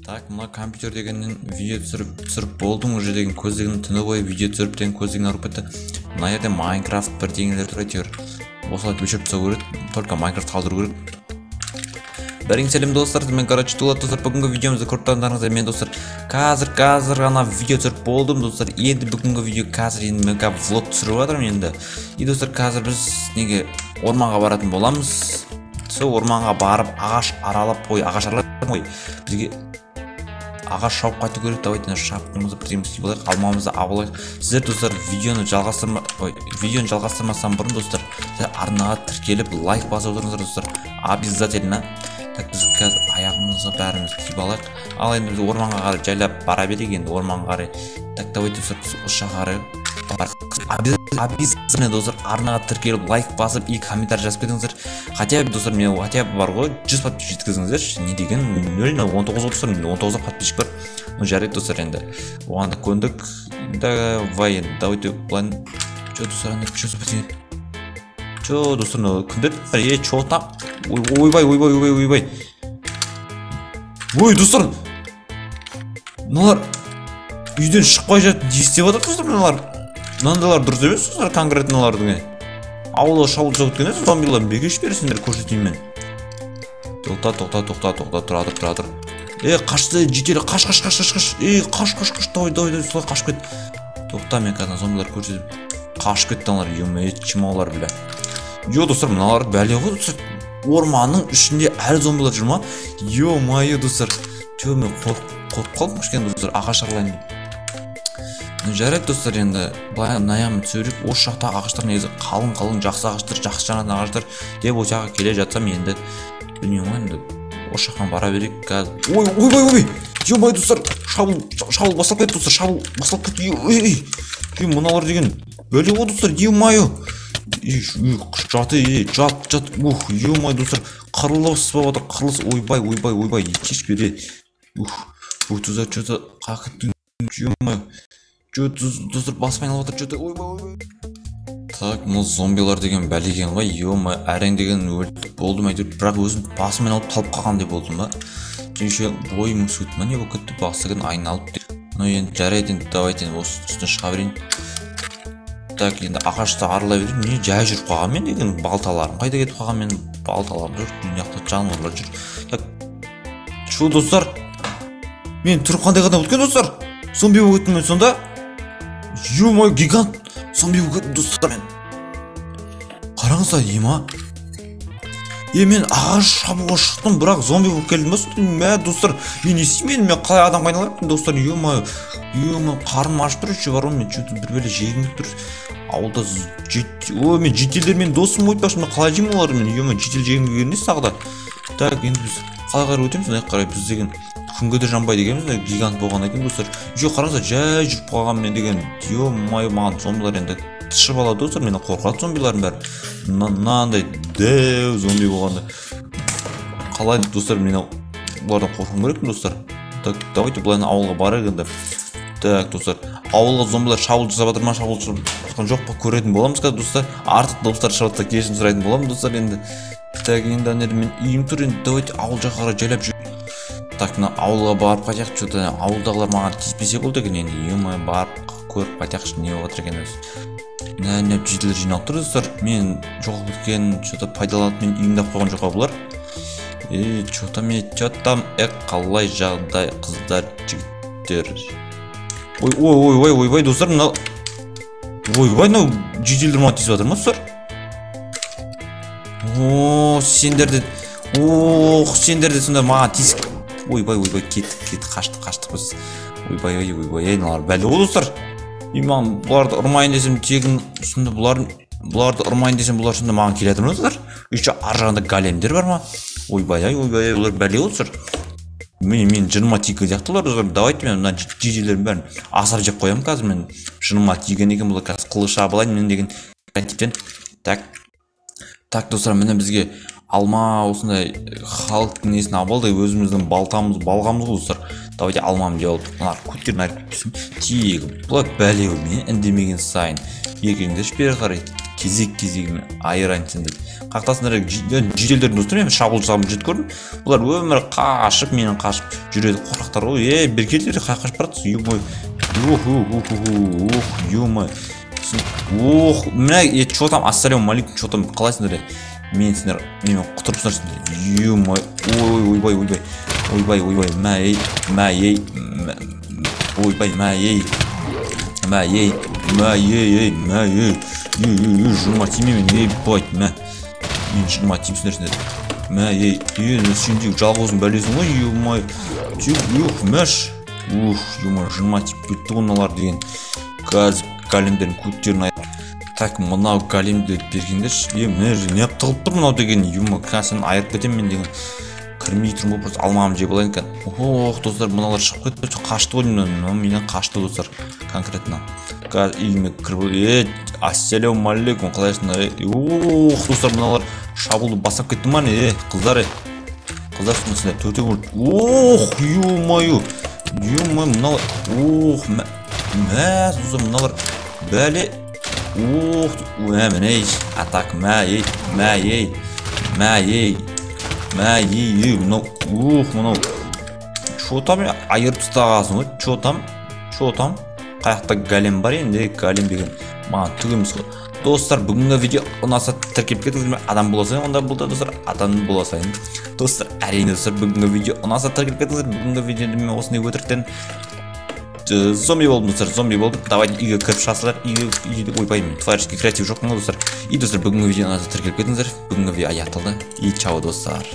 Так, мына компьютер дегеннен видео түсіріп болдым уже деген көздігін түні бойы видео түсіріп деген көздігін ауырып кетті. Мына жерде Майнкрафт бірдеңелер тұр әйтеуір. Осылай өшіріп тастау керек, только Майнкрафт қалдыру керек. Бәріңе сәлем достар, мен короче Дулат достар, бүгінгі видеомызды көріп тұрғандарыңыздай мен достар қазір ғана видео түсіріп болдым достар. Енді бүгінгі видео қазір енді мен қазір влог түсіріп жатырмын енді. И достар қазір біз неге орманға баратын боламыз. Сол орманға барып ағаш аралап қой, ағаш аралап қой. Бізге ағаш шауып қайту керек. Давайте шапқымызды бірдеңе істеп алайық, алмамызды алып алайық. Сіздер достар видеоны жалғастырма, ой, видеоны жалғастырмастан бұрын достар сіздер арнаға тіркеліп лайк басып отырыңыздар достар, обязательно. Так, біз қазір аяғымызға бәріміз киіп алайық. Ал енді біз орманға қарай жайлап бара берейік енді орманға қарай. Так, давайте достар біз осы жаққа қарай обязательно достар арнаға тіркеліп лайк басып и комментарий жазып кетіңіздер. Хотя бы достар мен хотя бы бар ғой 100 подписчик жеткізіңіздерші. Не деген 0.19 достар, 19 подписчик бар. Ну жарайды достар енді оған да көндік. Давай енді давайте былай. Чё достар ана чё за бірдеңе? Чё достар мынау кімдер? Е, чё там? Ой, ойбай, ойбай, ойбай, ойбай. Ой, достар. Мыналар үйден шықпай жатып не істеп жатыр достар мыналар? Мынандайлар дұрыс емес достар, конкретно мыналардың. Ауылға шабуыл жасап өткен емес, зомбилар бекеш берсеңдер көрсетейін мен. Тоқта, тоқта, тоқта, тоқта, тұра тұр, тұра тұр. Е, қашты, жетелі, қаш, қаш, қаш, қаш, қаш. Е, қаш, қаш, қаш, давай, давай, давай, солай қашып кет. Тоқта, мен қазір зомбилар көрсетіп қашып кетті аналар, ё-моё, чмолар, бля. Ё, достар, мыналар бәле ғой, достар. Орманның ішінде әлі зомбилар жүр ма? Ё-моё, достар. Чё, мен қорқып қалдым кішкене достар, ағаш аралайын деп. Ну, жарайды достар, енді былай мына жағын түсіріп, осы жақта ағаштар негізі қалың-қалың жақсы ағаштар, жақсы жанатын ағаштар деп осы жаққа келе жатсам енді білмеймін ғой енді осы жақтан бара берейік қазір. Ой, ойбай, ойбай, ё-моё, достар, шабуыл басталып кетті достар, шабуыл басталып кетті. Ей, ей, ей, мыналар деген бәле ғой достар, ё-моё. Ей, жат, ей, жат, жат, ух, ё-моё, достар, қырылыс болып жатыр, қырылыс, ойбай, ойбай, ойбай, кеш бере. Ух, ух, достар, чё-то қақып, ё-моё. Чё, достар, басым айналып жатыр, чё-то, ойбай, ойбай. Так, мына зомбилар деген бәле екен ғой, ё-моё, әрең деген өліп болдым әйтеуір, бірақ өзім басым айналып талып қалғандай болдым ба. Еще бойым өсіп кетті ма, не болып кетті, басы деген айналып. Ну енді жарайды енді, давайте енді осы үстіне шыға берейін. Так, енді ағашты аралай берейін. Не жай жүріп қалған мен деген балталарым қайда кетіп қалған мен, балталарым жоқ, мына жақта жануарлар жүр. Так, шу достар, мен түріп қандай қадам өткен достар, зомби болып кеттім мен сонда. Ё-моё, гигант зомби болып кеттім достар мен. Қараңыздар, ема. Е, мен ағаш шабуға шықтым, бірақ зомби болып келдім ба? Мә, достар, мен не істеймін енді, мен қалай адамға айналамын достар, ё-моё, ё-моё, қарным ашып тұр, еще бар ғой, мен чё-то бір бәле жегім келіп тұр. Ауылда ой, мен жителдер мен досым ғой, айтпақшы, мен қалай жеймін оларды мен, ё-моё, жител жегім келген несі тағы да. Так, енді біз қалай қарай өтеміз, мына жаққа қарай біз деген күнге де жанбайды екенбіз, гигант болғаннан кейін достар. Еще қараңыздар, жай жүріп қалған мен деген, ё-моё, маған зомбилар енді тышып алады достар, мені қорқады зомбилардың бәрі. Мынандай дәу зомби болғанда қалай достар, мен бұлардан қорқуым керекпін достар. Так, давайте былай ауылға барайық енді. Так, достар, ауылға зомбилар шабуыл жасап жатыр ма, шабуыл жасап жатқан жоқ па, көретін боламыз қазір достар. Артық дыбыстар шығып жатса кешірім сұрайтын боламын достар енді. Так, енді ана жерде мен үйім тұр енді, давайте ауыл жаққа қарай жайлап жүр. Так, мына ауылға барып қайтайық, чё-то ауылдағылар маған тиіспесе болды екен енді, ё-моё, барып көріп қайтайықшы, не болып жатыр екен өзі. Мына жителдер жиналып тұр достар, мен жоғалып кеткен, чё-то пайдаланып мен үйімді алып қойған жоқ па бұлар. Е, чё-то мен, чё там, е, қалай жағдай, қыздар, жігіттер. Ой, ой, ой, ой, ойбай, достар, мына ойбай, мынау жителдер маған тиісіп жатыр ма достар? О, сендер де, ох, сендер де сонда маған тиісіп. Ойбай, ойбай, кеттік, кеттік, қаштық, қаштық біз. Ойбай, ой, ойбай, ей, мыналар бәле ғой достар. И маған бұларды ұрмайын десем тегін, сонда бұларды ұрмайын десем бұлар сонда маған келе жатыр ма достар? Еще ар жағында големдер бар ма? Ойбай, ай, ойбай, ай, бұлар бәле ғой достар. Мен жыныма тиген сияқты бұлар достар. Давайте мен мына жителдердің бәрін асап жеп қоямын қазір мен. Жыныма тиген екен бұлар, қазір қылыш шабып алайын мен деген типтен. Так, так достар, міне бізге алма осындай халықтың несін алып алды, өзіміздің балтамыз, балғамыз ғой достар. Давайте алмамды жеп алып, мыналар көттерін айырып кетпесін. Тегі, бұлар бәле ғой, мен үндемеген сайын. Екеңдерші бері қарай. Кезек кезегімен айырайын сендерді. Қақтасыңдар жителдердің, достар, мен шабуыл жасағанын жетіп көрдім. Бұлар өмірі қашып, менен қашып жүреді, қорқақтар ғой. Е, бері келдер, қай қашып баратсыз? Ё-моё. Ох, ох, ох, ё-моё. Ох, мына, е, чё там, ассалаумағалейкум, чё там, қалайсыңдар? Мен сендер, менімен құтырыпсыңдар сендер. Ё-моё, ой, ойбай, ойбай. Ойбай, ойбай, мә, ей, мә, ей, ойбай, мә, ей. Мә, ей, мә, ей, ей, мә, ей. Ей, ей, ей, жыныма тиме мен, ебать, мә. Мен жыныма тиіпсіңдер сендер. Мә, ей, ей, сен де жалғызың бәлесің ғой, ё-моё. Тип, ух, мәш. Ух, ё-моё, жыныма тиіп кетті ғой мыналар деген. Қазір големдердің көттерін. Так, мынау големді бергендерші. Е, мына жерде неғып тығылып тұр мынау деген, ё-моё, қазір сені айырып кетемін мен деген. Кірмей тұрмын ғой, просто алмамды жеп алайын екен. Ох, достар, мыналар шығып кетті, қашты ғой, мынау менен қашты, достар, конкретно. Қазір үйіме кіріп, е, ассалаумағалейкум, қалайсыңдар? Е, ох, достар, мыналар шабуылды бастап кетті ма не? Е, қыздар, е. Қыздар, сендер төртеу болып. Ох, ё-моё. Ё-моё, мыналар, ох, мә, мә, достар, мыналар бәле. Ох, мә, міне, атак, мә, ей, мә, ей, мә, ей. Мә, ей, ей, мынау, ух, мынау. Чё там, айырып тастағансың ғой, чё там, чё там? Қаяқта голем бар енді, голем деген маған түк емес қой. Достар, бүгінгі видео ұнаса тіркеліп кетіңіздер, адам бола салайын, онда бұл да, достар, адам бола салайын. Достар, әрине, достар, бүгінгі видео ұнаса тіркеліп кетіңіздер. Бүгінгі видеода мен осындай өтіріктен зомби болдым, достар, зомби болдым. Давайте үйге кіріп шығасыздар, үйге, үйге, ойбай, мен творческий креатив жоқпын ғой, достар. И, достар, бүгінгі видео ұнаса тіркеліп кетіңіздер. Бүгінгі видео аяқталды. И чао, достар.